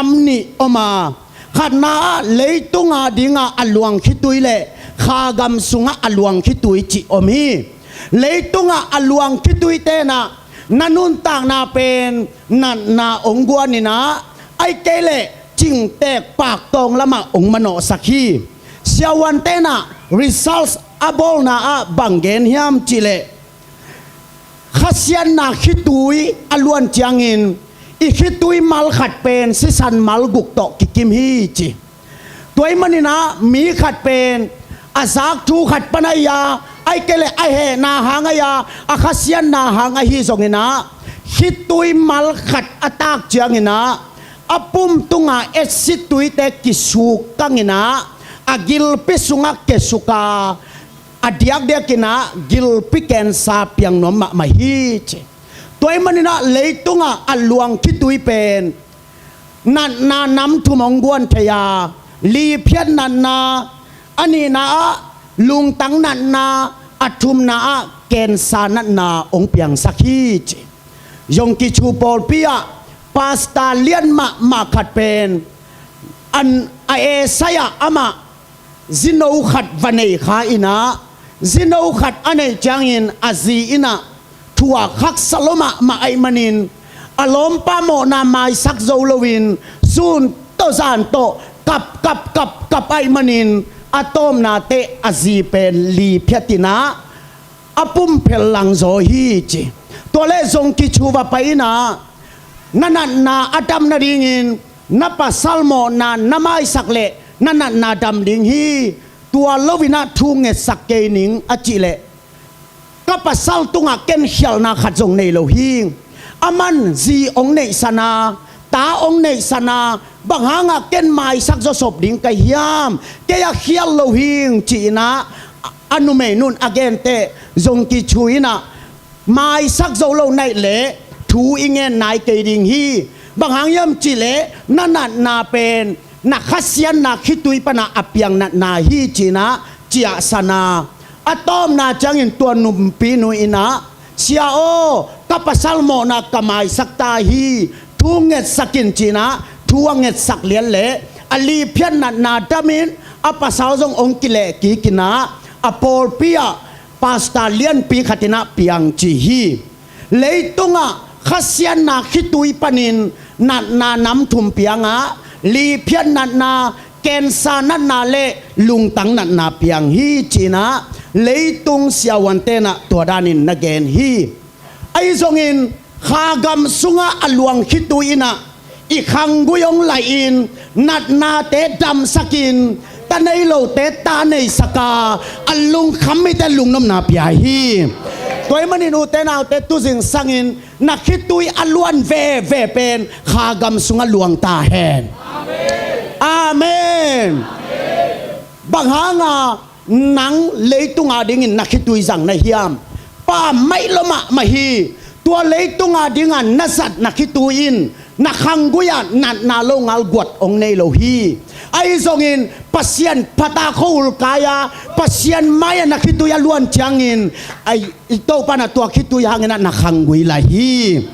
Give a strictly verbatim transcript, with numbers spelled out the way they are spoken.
nam nih om a, khatna ah leitung a dingah a luang khitui le kha gam sungah a luang khitui cih om hi. Leitung ah a luang khitui tenah na nuntakna pen natna hong guan in ah, ahih kei leh cingteek paktawng lamah hong manawhsak hi. Siavuan tenah research a bawlna ah bang gen hiam cih leh, khasiatna khitui a luan ciangin i khitui mal khat pen sisan mal guk tawh kikim hi ci. Tua ahih manin ah mi khat pen a zak thu khat pan ahi a, ahih kei leh a hehna hang ahi a, a khasiatna hang ahi zongin ah, khitui mal khat a tak ciangin ah, a pum tunga acid tuite kisuk kangin ah, a gilpi sungah kesuk a, a diakdiakin ah gilpi kensa piang nuam mahmah hi ci. Tua ahih manin ah leitungah a luang khitui pen natna nam thum hong guan thei a, liphiat natna, a nihna ah lungtang natna, a thumna ah kensa natna hong piangsak hi ci. Yonggi Cho pawlpi ah pastor lian mahmah khat pen an a esai ah amah zino khat va nei kha in ah, zino khat a neih ciangin a zi in ah thu a khaksa lua mahmah ahih manin, a lawmpa mawhna maisak zo loin sun tawh zan tawh kap kap kap kap ahih manin, a tawpna teh a zi pen liphiat in ah a pum phel lang zaw hi ci. Tua leh Yonggi Cho va pai in ah, na natna a dam nadingin na pasal mawhna na maisak leh na natna dam ding hi. Tua lo in ah thu ngetsak kei ning a cih leh, ka pasal tungah ken khialhna khat zong nei lo hi. Aman zi hong neihsan a, ta hong neihsan a, bang hangah ken maisak zawsop ding ka hiam, kei a khial lo hi ci in ah, a numei nu'n a gen teh Yonggi Cho in ah, maisak zo lo na hih leh thu i ngen nai kei ding hi. Bang hang hiam cih leh na natna pen na khasiatna khitui pan ah a piang natna hi ci in ah ciahsan a, a tawpna ciangin tua nupi nu in ah, sia aw, ka pasal mawhna ka maisak ta hi, thu ngetsak in ci in ah thu a ngetsak lian leh a liphiat natna dam in a pasal zong hong kileh kik in ah, a pawlpi ah pastor lianpi khat in ah piang ci hi. Leitungah khasiatna khitui panin natna nam thum piang a, liphiat natna, kensa natna le lungtang natna piang hi ci in ah leitung siavuante'n ah tua danin na gen hi. Ahi zongin kha gam sungah a luang khitui in ah i khanggui hong laih in, natnate damsak in, ta nei lote ta neisak a, a lungkham mite lungnopna pia hi. Tua ahih manin ute naute, tu zingsangin na khitui a luan veve pen kha gam sungah luang ta hen. Amen. Bang hanga nang leitung adingin na khitui zang na hiam? Pammaih lua mahmah hi. Tua leitung adinga na zat na khitui in na khanggui ah natna lo ngal guat hong nei lo hi. Ahi zongin Pasian phat a khua-ul kai a, Pasian mai-ah na khitui a luan ciangin, ai, i Topa in ah tua khitui hangin ah na khanggui lai hi.